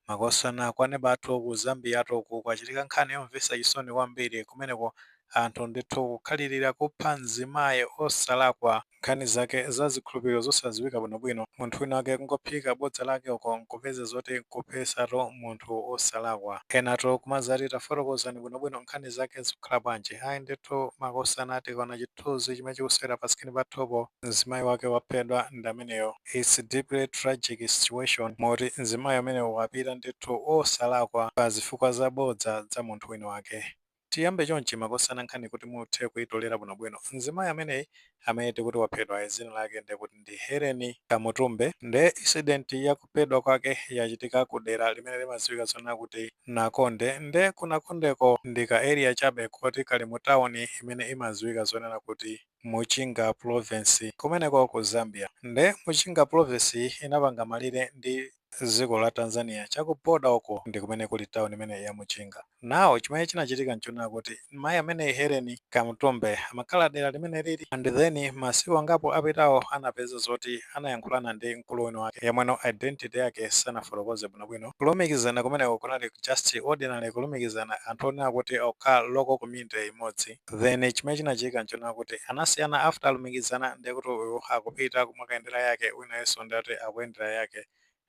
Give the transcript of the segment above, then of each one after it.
Makosana, kwanebatu ku Zambia toku kwachitika nkhani yomvetsa chisoni kwambiri. Kumeneko anthu ndithu kukhalirira kupha mzimayi osalakwa, nkhani zake za zikhulupiriro zosadziwika bwinobwino. Munthu wina wake kungophika bodza lake uko, nkupeza zoti nkuphesatu munthu osalakwa. Enato kumazati, "Tafotokozani bwinobwino, nkhani zake zikukhala bwanji?" Ayi ndithu makosana, tikaona chithunzi chimene chikusewera pa screen pathopo, mzimayi wake waphedwa ndi ameneyo. It's deeply tragic situation, moti mzimayi ameneyo wapita ndithu osalakwa pa zifukwa zabodza za munthu wina wake. Tiyambe chonchi makosana nkhani kuti muthe kuyitolera bwinobwino. Mzimayi ameneyi amene tikuti waphedwa, dzina lake ndikuti ndi Helen Kamutumbe. Nde incident yakuphedwa kwake yachitika ku dera limene limadziwika zona kuti Nakonde. Nde ku Nakondeko ndi ka area chabe koti kali mu tawuni imene imadziwika zonena kuti Muchinga Province, kumeneko ku Zambia. Nde Muchinga Province inapanga malire ndi dziko la Tanzania, chakuboda uko ndi kumene kuli tawuni imene ya Muchinga. Nawo chimene chinachitika nchonena kuti mayi amene Helen Kamutumbe amakhala dera limene lili, and then masiku angapo apitawo anapeza zoti anayankhulana ndi mkulu wina wake yemweno identity yake sanafotokoze bwinobwino. Kulumikizana kumeneko kunali just ordinary kulumikizana, anthu onena kuti okhala local community imodzi. Then chimene chinachitika nchonena kuti anasiyana after alumikizana, ndekuti uyu akupita kumakayendera yake, winanso ndati akuyendera yake.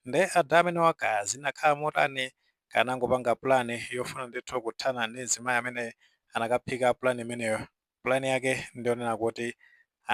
Nde ada amene wakaya zinakhala motani, kanangopanga plan yofuna ndithu kuthana ndi mzimayi amene anakaphika plan imeneyo. Plan yake ndionena kuti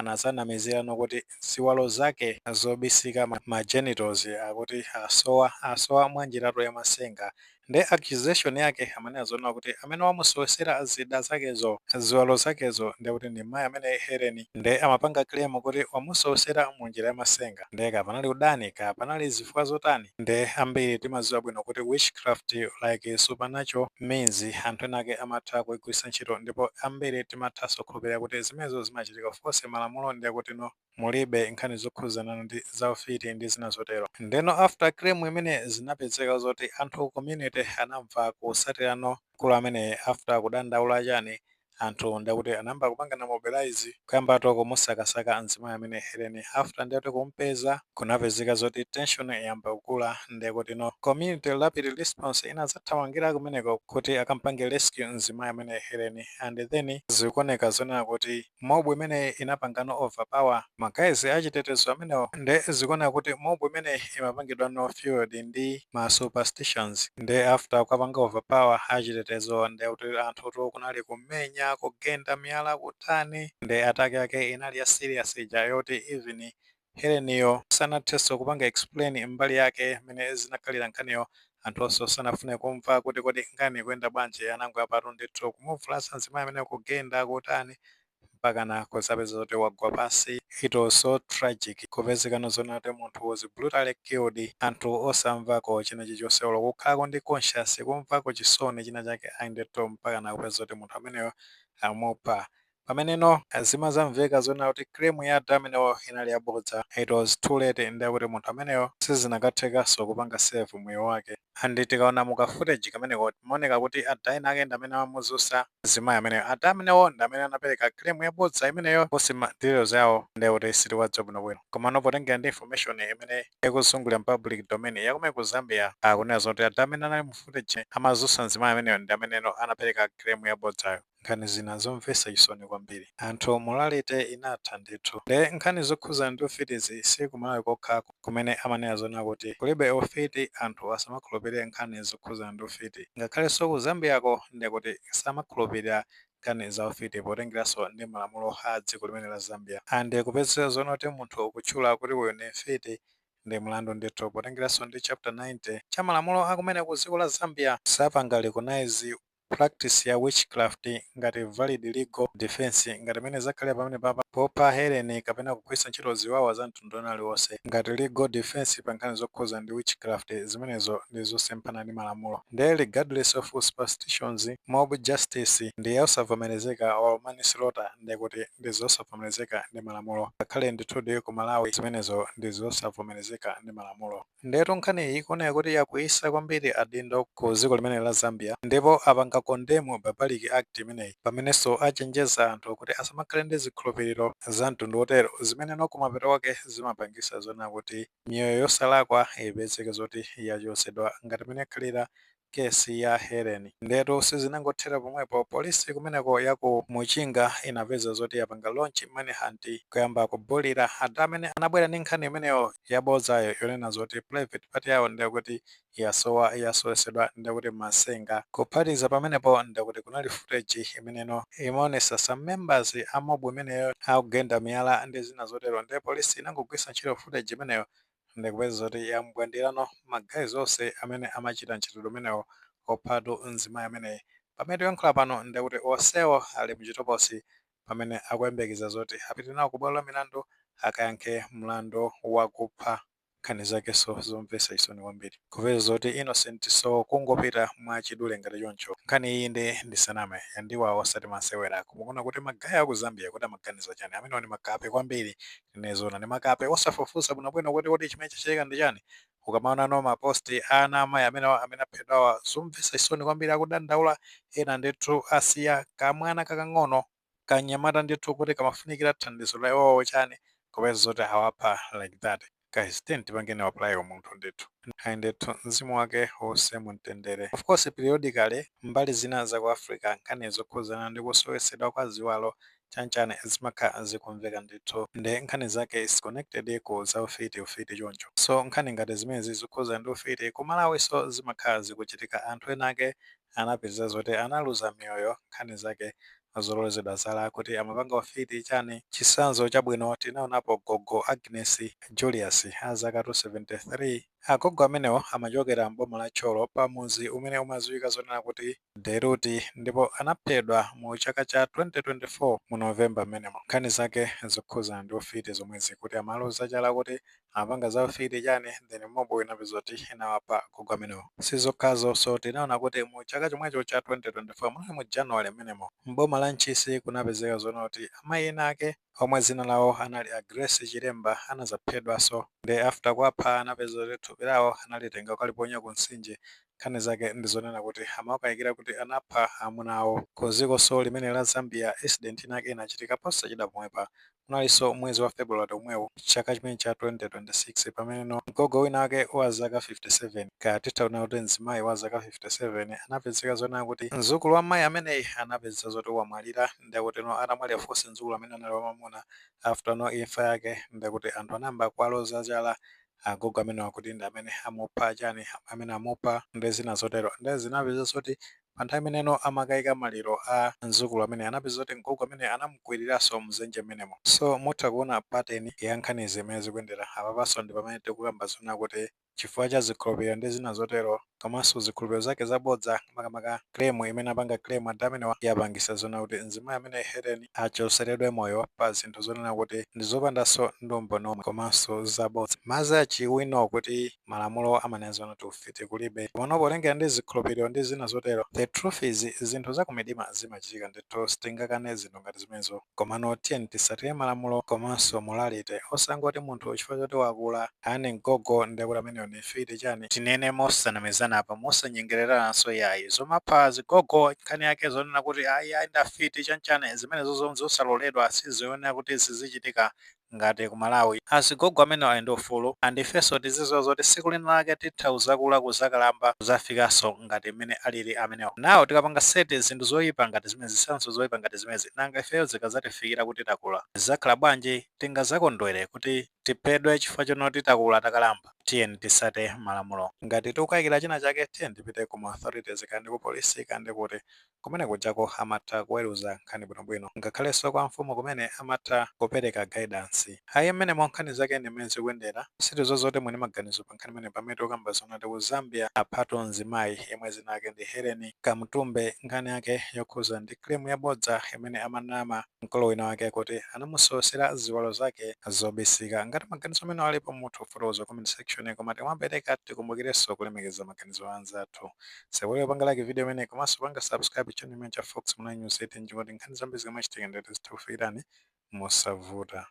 anazanamizirano kuti ziwalo zake zobisika, ma genitals, akuti asowa, asowa mwanjiratu ya masenga. Nde accusation yake amanena zoona kuti amene wamusowesera zida zakezo, ziwalo zakezo, ndekuti ndi mayi amene Helen. Nde amapanga claim kuti wamusowesera mu njira ya masenga. Nde kapanali udani, kapanali zifukwa zotani. Nde ambiri timadziwa bwino kuti witchcraft, like supernatural means, anthu ena ake amatha kuigwiritsa ntchito, ndipo ambiri timathanso kukhulupirira kuti zimenezo zimachitika. Of course malamulo ndiye kuti no, mulibe nkhani zokhuzana ndi zaufiti ndi zina zotero. Ndeno after claim imene zinapezeka zoti anthu community anamva kusatirano mkulu amene after kudandaula chani, anthu ndekuti anayamba kupangana mobilize, kuyambatu kumusakasaka mzimayi amene Helen. After ndekuti kumpeza, kunapezeka zoti tension yamba kukula. Ndekuti no, community rapid response inadzathamangira kumeneko kuti akampange rescue mzimayi amene Helen, and then zikuoneka zonena kuti mob imene inapangano overpower ma guys achitetezo amenewo. Nde zikuoneka kuti mob imene imapangidwa no fueled ndi ma superstitions. Nde after kukapanga overpower achitetezo, nde kuti anthu tu kunali kumenya, kugenda miyala, kutani. Nde attack yake inali ya serious ija yoti even Heleniyo sanathenso kupanga explain mbali yake mmene zinakhalira nkhaniyo. Anthu onse sanafune kumva kuti kodi nkhani ikuyenda bwanji. Anango apatu ndithu kumuvulasa mzimayi amene, kugenda, kutani, mpakana kuzapeza zoti wagwa pansi. It was so tragic kupezekano zona kuti munthu was brutally killed, anthu osamvako china chilichonse, olo kukhalako ndi conscious, kumvako chisoni china chake, ayi ndithu, mpakana kupeza kuti munthu ameneyo amupha. Pameneno zimazamveka zona kuti claim ya ada amenewo inali yabodza, it was too late. Ndiye kuti munthu ameneyo sizinakathekanso kupanga save moyo wake. And tikaona muka footage kameneko, timaoneka kuti ada ena ake ndi amene amamuzusa mzimayi ameneyo. Ada amenewo ndi amene anapereka claim yabodza imeneyo. Kosi ma details yawo ndiye kuti sitiwadziwa bwinobwino, komano potengera ndi information imene ikuzungulira public domain yakumene ku Zambia, akunena zoti ada amene anali mu footage amazusa mzimayi ameneyo ndi ameneno anapereka claim yabodzayo. Nkhani zina zomvetsa chisoni kwambiri, anthu morality inatha ndithu. Nde nkhani zokhuzana ndi ufitizi si kumalawi kokha kumene amanena zona kuti kulibe ufiti, anthu asamakhulupirire nkhani zokhuzana ndi ufiti. Ngakhalenso ku Zambiako ndekuti samakhulupirira nkhani za ufiti, potengeranso ndi malamulo a dziko limene la Zambia. And kupezeka zona kuti munthu ukutchula kuti uyu ndi mfiti ndi mlandu ndithu, potengeranso ndi chapter 90 cha malamulo akumene ku dziko la Zambia. Sapanga recognize practice ya witchcraft ngati valid legal defense, ngati imene zakhalira pamene papa popha Helen, kapena kugwiritsa ntchito ziwawa za mtundu wina uliwonse ngati legal defense pa nkhani zokhuza ndi witchcraft. Zimenezo ndi zosemphana ndi malamulo. Nde regardless of superstitions, mob justice ndi yosavomerezeka, or manslaughter ndekuti ndi zosavomerezeka ndi malamulo. Ngakhale ndithudi ku Malawi zimenezo ndi zosavomerezeka ndi malamulo. Ndetu nkhani iyi ikuoneka kuti yakwiyitsa kwambiri adindo ku dziko limene la Zambia, ndipo apanga Apanga condemn barbaric act imeneyi, pamenenso achenjeza anthu kuti asamakhale ndi zikhulupiriro za mtundu wotero zimene no kumapeto kwake zimapangisa zona kuti miyoyo yosalakwa ipezeke zoti yachotsedwa, ngati imene yakhalira kesi ya Helen. Ndetu sizinangothera pomwepo. Polisi kumeneko ya ku Muchinga inapeza zoti yapanga launch manhunt, kuyamba kubulira anthu amene anabwera ndi nkhani imeneyo yabodzayo yonena zoti private part yawo ndekuti yasowa, yasowesedwa ndekuti masenga. Kuphatikiza pamenepo, ndekuti kunali footage imeneno imaonesa some members a mob imeneyo akugenda miyala ndi zina zotero. Ndiye polisi inangogwiritsa ntchito footage imeneyo ndikupeza zoti yambwandirano ma guys onse amene amachita ntchito umenewo ophatu mzimayi ameneyi. Pamene tikuyankhula pano, ndekuti onsewo ali muchitokosi pamene akuyembekeza zoti apite nawo ku bwalo la milandu akayankhe mlandu wakupha. Nkhani zakenso zomvetsa chisoni kwambiri, kupeza zoti innocent so kungopita mwachidule ngati choncho. Nkhani iyi ndi ndisaname, yandiwawa osati masewera. Kumukuona kuti ma guy aku Zambia kuti amaganiza chani? Amenewa ndi makape kwambiri, tinezona ndi makape osafufuza bwinobwino kuti chimene chachitika ndi chani. Ukamaona no ma post ana amayi amene aphedwawa, zomvetsa chisoni kwambiri. Akudandaula ena ndithu, asiya kamwana kakang'ono kanyamata ndithu kuti kamafunikira thandizo la iwowo chani, kupeza zoti awapha like that. Guys, tiyeni tipangeni apply umunthu ndithu. Ayi ndithu, mzimu wake uwuse mumtendere. Of course, periodically mbali zina za ku Africa nkhani zokhuzana ndi kusowesedwa kwa ziwalo chanchane zimakhala zikumveka ndithu, ndi nkhani zake is connected ku za ufiti, ufiti choncho. So nkhani ngati zimenezi zokhuzana ndi ufiti, ku Malawiso zimakhala zikuchitika. Anthu ena ake anapeza zoti analuza miyoyo, nkhani zake zolozedwa zala kuti amapanga ufiti chani. Chitsanzo chabwino, tinaonapo gogo Agnes Julius a zaka 73. Agogo amenewo amachokera mboma la Thyolo pamuzi umene umadziwika zonena kuti Deruti, ndipo anaphedwa mu chaka cha 2024 mu Novemba mmenemo. Nkhani zake zokhuzana ndi ufiti zomwezi, kuti amaloza chala kuti amapanga za ufiti chani, then mob inapeza kuti inawapha agogo amenewo. Sizokhazo, so tinaona kuti mu chaka chomwecho cha 2024, munali mu January mmenemo, mboma la Ntchisi kunapezeka zoona kuti amayi ena ake omwe dzina lawo anali a Grace Chilemba anazaphedwanso. Ndi after kuwapha, anapeza kuti thupi lawo analitenga kukaliponya ku mtsinje. Nkhani zake ndizonena kuti amakayikira kuti anapha amuna awo. Ku dzikonso limene la Zambia, incident inake inachitika posachedwa pomwepa. Kunalinso mwezi wa February omwewu chaka chimene cha 2026, pameneno mgogo wina wake wa zaka 57, kaya tithaona kuti mzimayi wa zaka 57, anapezeka zonena kuti mzukulu wa mayi ameneyi anapeza zoti wamwalira. Ndekuti no atamwalira fonse mzukulu amene anali wamamuna, after no imfa yake, ndekuti anthu anayamba kuwaloza chala agogo amene wakuti ndi amene amupha chani, amene amupha ndi zina zotero. Ndi zinapeza zoti pa nthawi imeneno amakayika maliro a mzukulu amene, anapeza zoti mgogo amene anamukwiriranso mzenje mmenemo. So mutha kuona pattern ya nkhani zimene zikuyendera apapanso. Ndi pamene tikukamba zona kuti chifukwa cha zikhulupiriro ndi zina zotero, komanso zikhulupiriro zake zabodza, makamaka claim imene apanga claim anthu amenewa, yapangisa zona kuti mzimayi amene Helen achoseredwe moyo pa zinthu zonena kuti ndi zopandanso ndi umboni omwe komanso zabodza. Mazi achiwino kuti malamulo amanena zona kuti ufiti kulibe, komano potengera ndi zikhulupiriro ndi zina zotero, the truth is zinthu zakumidima zimachitika ndithu, sitingakane zinthu ngati zimenezo. Komano tiyeni tisatire malamulo komanso morality, osangoti munthu chifukwa choti wakula ani mgogo ndekuti ameneyo ni mfiti chani. Tinene mosanamizana apa, mosanyengereranso yayi, zomapha zigogo, nkhani yake zonena kuti ayi ayi ndafiti chanchane, zimenezo zosaloledwa, sizoyenera kuti zizichitika ngati ku Malawi. Azigogo amene ali ndi ufulu, andifenso tizidziwa zoti tsiku lina lake titha kuzakula, kuzakalamba, kuzafikanso ngati mmene alili amenewo. Nawo tikapanga set zinthu zoyipa ngati zimezi, zitsanzo zoyipa ngati zimezi, nanga ifeyo zikazatifikira kuti takula zizakhala bwanji? Tingazakondwere kuti tiphedwe chifukwa chonoti takula, takalamba? Tiyeni tisate malamulo. Ngati tikukayikira china chake, tiyeni tipite ku ma authorities, kandi ku polisi kandi kuti kumene kujako amatha kuweruza nkhani bwinobwino, ngakhalenso kwa mfumu kumene amatha kupereka guidance. Ayi, mmenemo nkhani zake ndi mmene zikuyendera. Sitizo zoti mwini maganizo pa nkhani imene, pamene tikukamba zonati ku Zambia aphatu mzimayi yemwe zina ake ndi Helen Kamutumbe, nkhani yake yokhuza ndi claim yabodza imene amanama mkulu wina wake kuti anamusowesera ziwalo zake zobisika. Ngati maganizo amene alipo, mutha kufotokoza comment section, koma timapereka tikumbukirenso kulemekeza maganizo a anzathu. Sewere panga like video imene komanso panga subscribe channel imene cha Fox Muna News 18, chingoti nkhani zambiri zikamachitika ndeti zitha kufikirani mosavuta.